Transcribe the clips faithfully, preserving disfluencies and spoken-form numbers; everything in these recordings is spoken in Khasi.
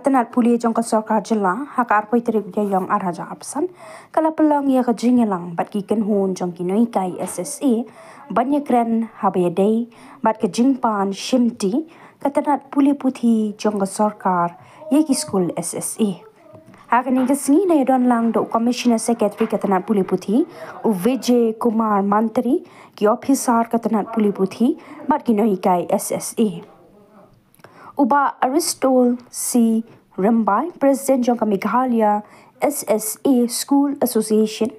tnat pule jong ka sorkar jylla ha ka arphew tarik u Ïaïong arhajar arphew san ka la pynlong ïa ka jingïalang bad ki kynhun jong ki nonghikai S S A ban ïakren haba ïadei bad ka jingpan shimti ka tnat pule puthi jong ka sorkar ïa ki skul S S A. Ha kane ka sngi la ïadon lang da u Commissioner Secretary ka tnat pule puthi, u Vijay Kumar Mantri, ki ophisar ka tnat pule puthi bad ki nonghikai S S A. U Bah Aristol C Rymbai, President jong ka Meghalaya S S A School Association,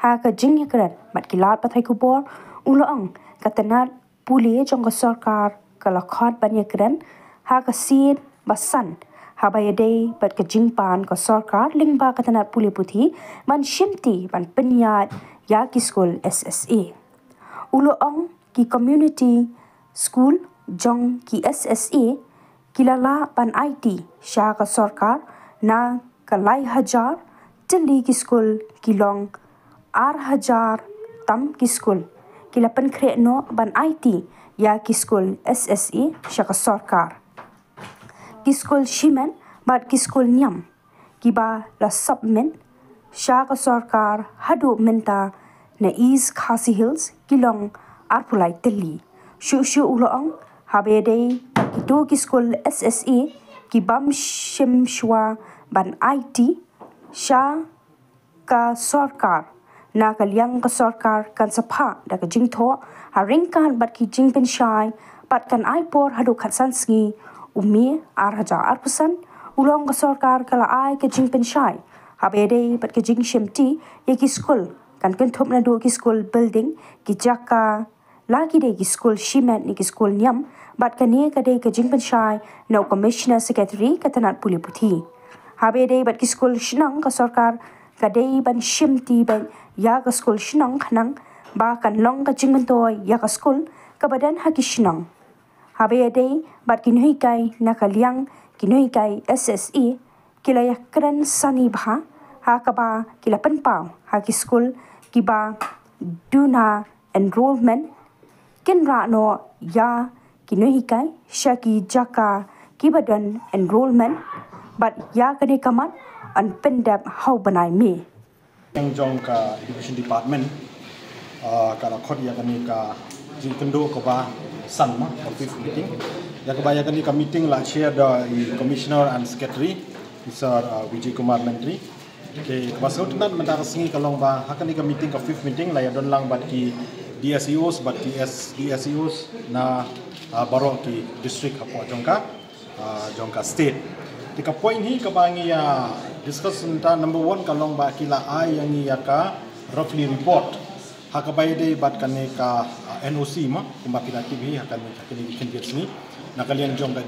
ha ka jingïakren bad ki lad pathai khubor u la ong ka tnat pule jong ka sorkar ka la khot ban ïakren ha ka sien ba san haba ïadei bad ka jingpan ka sorkar lyngba ka tnat pule puthi ban shimti ban pynïaid ïa ki skul S S A. U la ong ki community school jong ki S S A ki la lah ban aiti sha ka sorkar na ka lai hajar tylli ki skul ki long ar hajar tam ki skul ki la pynkhreh noh ban aiti ïa ki skul S S A sha ka sorkar. Ki skul shimet bad ki skul niam kiba la submit sha ka sorkar haduh mynta na East Khasi Hills ki long arphew lai tylli. Shuh shuh u la ong haba ïadei kito ki skul S S A ki bym shim shuwa ban aiti sha ka sorkar, na ka liang ka sorkar kan sa phah da ka jingthoh ha ryngkat bad ki jingpynshai bad kan ai por haduh khatsan sngi u May arhajar arphew san. U la ong ka sorkar ka la ai ka jingpynshai haba ïadei bad ka jingshimti ïa ki skul, kan kynthup naduh ki skul building, ki jaka, la ki dei ki skul shimet ne ki skul niam, bad kane ka dei ka jingpynshai na u Commissioner Secretary ka tnat pule puthi. Haba ïadei bad ki skul shnong ka sorkar ka dei ban shimti bad ïa ka skul shnong khnang ba kan long ka jingmyntoi ïa ka skul kaba don ha ki shnong. Haba ïadei bad ki nonghikai na ka liang ki nonghikai S S A ki la ïakren sani bha ha kaba ki la pynpaw ha ki skul kiba duna enrollment kin rah noh ïa ki nonghikai sha ki jaka kiba don enrollment bad ïa kane ka mat yn pyndep ha u bnai May. Jong ka Education Department, ah, ka la khot ïa kane ka jingkynduh kaba san ma, ka fifth meeting. Ïa kaba ïa kane ka meeting la chair da i Commissioner and Secretary, Mister, ah, Vijay Kumar Mantri. Okay, kaba sngewtynnat mynta ka sngi ka long ba ha kane ka meeting, ka fifth meeting, la ïadon lang bad ki D S E Os bad ki S D S E Os na, ah, baroh ki district hapoh jong ka, ah, jong ka state. Te ka point hi kaba ngi ïa discuss mynta, number one ka long ba ki la ai ïa ngi ïa ka roughly report ha kaba ïadei bad kane ka, ah, N O C ma, kumba ki la tip hi ha kane ka, kine ki khyndiat sngi. Na ka liang jong ka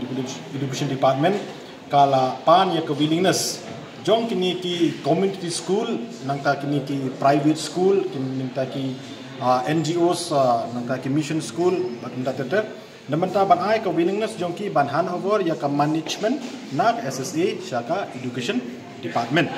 Education Department ka la pan ïa ka willingness jong kine ki community school, nangta kine ki private school, kin, nangta ki, ah, N G Os, ah, nangta ki mission school bad nangta ter ter. Na mynta ban ai ka willingness jong ki ban hand over ïa ka management na ka S S A sha ka Education Department.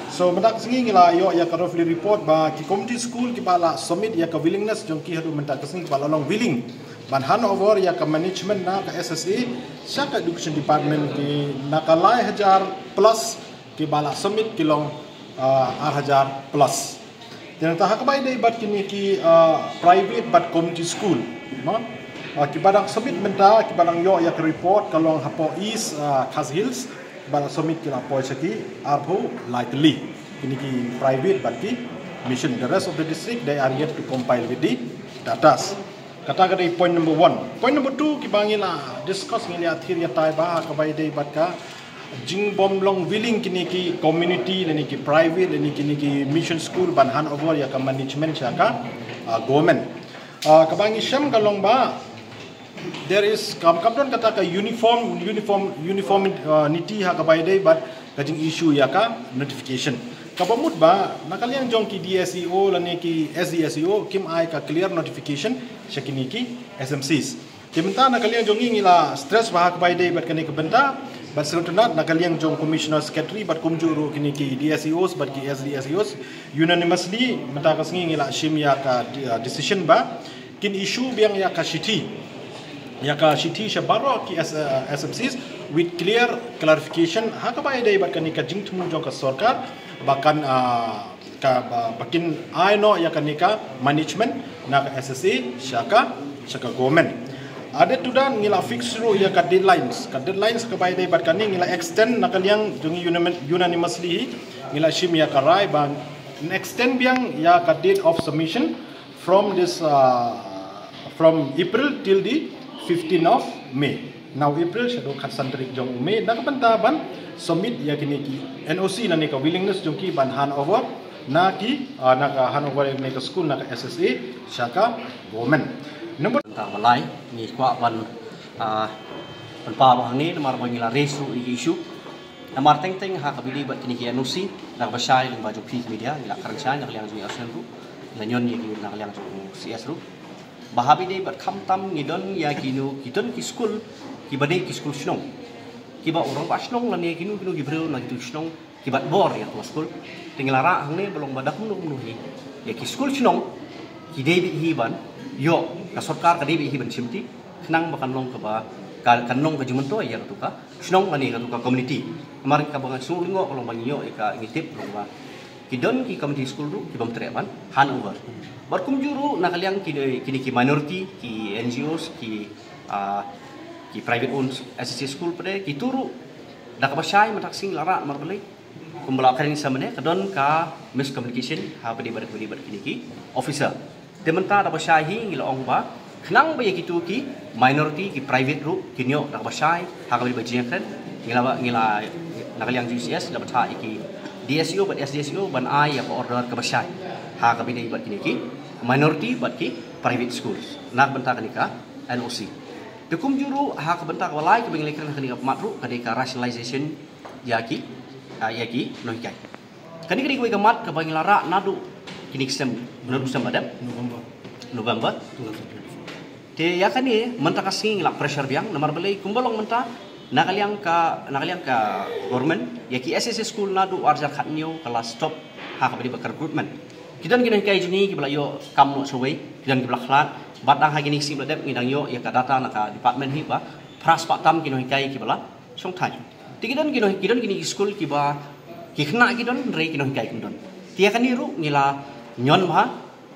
So mynta ka sngi ngi la ïoh ïa ka roughly report ba ki community school kiba la submit ïa ka willingness jong ki haduh mynta ka sngi kiba la long willing ban hand over ïa ka management na ka S S A sha ka Education Department ki na ka lai hajar plus, kiba la submit ki long, ah, ar hajar plus. Te nangta ha kaba ïadei bad kine ki, ah, private bad community school ma, ah, kiba dang submit mynta, kiba dang ïoh ïa ka report ka long hapoh East, ah, Khasi Hills, kiba la submit ki la poi sha ki arphew lai tylli. Kine ki private bad ki mission. The rest of the district, they are yet to compile with the datas. Kata ka dei point number one. Point number two, kiba ngi la discuss, ngi la ïathir ïatai bha ha kaba ïadei bad ka jingbym long willing kine ki community lane ki private lane kine ki mission school ban hand over ïa ka management sha ka, ah, government. Ah, kaba ngi shem ka long ba there is, kam, kam don kata ka uniform, uniform, uniform, ah, niti ha kaba ïadei bad ka jing issue ïa ka notification. Kaba mut ba na ka liang jong ki D S E O lane ki S D S E O kim ai ka clear notification sha kine ki S M Cs. Te mynta na ka liang jong ngi ngi la stress bha ha kaba ïadei bad kane ka bynta, bad sngewtynnat na ka liang jong Commissioner Secretary bad kumjuh ruh kine ki D S E Os bad ki S D S E Os unanimously mynta ka sngi ngi la shim ïa ka, uh, decision ba kin issue biang ïa ka shithi ïa ka shithi sha baroh ki S, uh, S M Cs with clear clarification ha kaba ïadei bad kane ka jingthmu jong ka sorkar ba kan, uh, ka ba, ba kin ai noh ïa kane ka management na ka S S A sha ka, sha ka government. Added to that, ngi la fix ruh ïa ka deadlines. Ka deadlines kaba ïadei bad kane ngi la extend na ka liang jong ngi unanimous-, unanimously hi ngi la shim ïa ka rai ban extend biang ïa ka date of submission from this, uh, from April till the fifteenth of May. Now April shaduh khatsan tarik jong u May, na ka bynta ban submit ïa kine ki N O C, na ne ka willingness jong ki ban hand over na ki, uh, na ka hand over ïa kine ka school na ka S S A sha ka government. Number Tang balai ngi kwah ban, uh, ban pa ba hangne namar ba ngi la raise ruh ïa ki issue. Namar teng teng ha kaba ïadei bad kine ki N O C, na kaba shai lyngba jong phi ki media, ngi la kren shai na ka liang jong ngi Arsenal ruh, ngi la ñion ïa ki na ka liang jong C S ruh. Ba ha kaba ïadei bad khamtam ngi don ïa kino ki don ki skul kiba dei ki skul shnong, kiba u rangbah shnong lane kino kino ki briew na kitu ki shnong kiba bor ïa ka skul. Te ngi la rah hangne ba long ba da kumno kumno hi ïa ki skul shnong ki dei beit hi ban ïoh, ka sorkar ka dei beit hi ban shimti khnang ba kan long kaba, ka, kan long ka jingmyntoi ïa katu ka shnong lane katu ka community. Namar kaba nga sngew lyngngoh ka long ba ngi ïoh ïa ka, ngi tip long ba ki don ki community school ruh ki bym treh ban hand over. Bad kumjuh ruh na ka liang ki, kine ki minority, ki N G Os, ki, ah, ki private owned S S A school pat de, kitu ruh da kaba shai mynta ka sngi la rah namar balei, kumba la kren sa mynne, ka don ka miscommunication ha kaba ïadei bad, kaba ïadei bad kine ki officer. Te mynta da kaba shai hi ngi la ong ba khnang ba ïa kitu ki minority, ki private ruh kin ïoh da kaba shai ha kaba ïadei bad jingïakren, ngi la ba, ngi la, na ka liang jong C S la bthah ïa ki D S E O bad S D S E O ban ai ïa ka order kaba shai ha kaba ïadei bad kine ki minority bad ki private schools na ka bynta kane ka N O C. Te kumjuh ruh ha ka bynta kaba lai kaba ngi la kren ha kane ka mat ruh ka dei ka rationalization ïa ki, ah, ïa ki nonghikai. Kane ka dei kawei ka mat kaba ngi la rah naduh kine ki snem, naduh snem ba dep? November. November. Te ïa kane mynta ka sngi ngi la pressure biang namar balei, kumba long mynta na ka liang ka, na ka liang ka government, ïa ki S S A school naduh ar hajar khathynñiew ka la stop ha kaba ïadei bad ka recruitment. Ki don ki nonghikai jong ngi kiba la ïoh kam noh shawei, ki don kiba la khlad, bad dang ha kine ki sngi ba la dep ngi dang ïoh ïa ka data na ka department hi ba phra spah tam ki nonghikai kiba la shongthait. Te ki don ki nong, ki don kine ki skul kiba ki khynnah ki don, hynrei ki nonghikai kim don. Te ïa kane ruh ngi la ñion bha,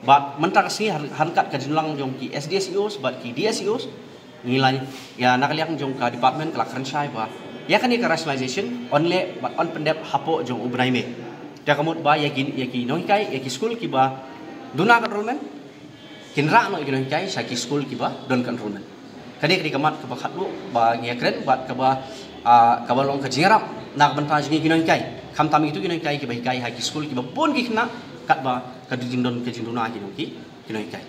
bad mynta ka sngi ryngkat ka jinglang jong ki S D S E Os bad ki D S E Os, ngi la, ïa na ka liang jong ka department ka la kren shai ba ïa kane ka rationalization yn leh bad yn pyndep hapoh jong u bnai May. Te ka mut ba ïa ki, ïa ki nonghikai, ïa ki skul kiba duna ka enrollment kin rah noh ïa ki nonghikai sha ki skul kiba don ka enrollment. Kane ka dei ka mat kaba khatduh ba ngi ïakren bad kaba, ah, kaba long ka jingïarap na ka bynta jong ngi ki nonghikai. Khamtam ïa kitu ki nonghikai kiba hikai ha ki skul kiba bun ki khynnah, katba ka jingdon ka jingduna ki nong ki, ki nonghikai.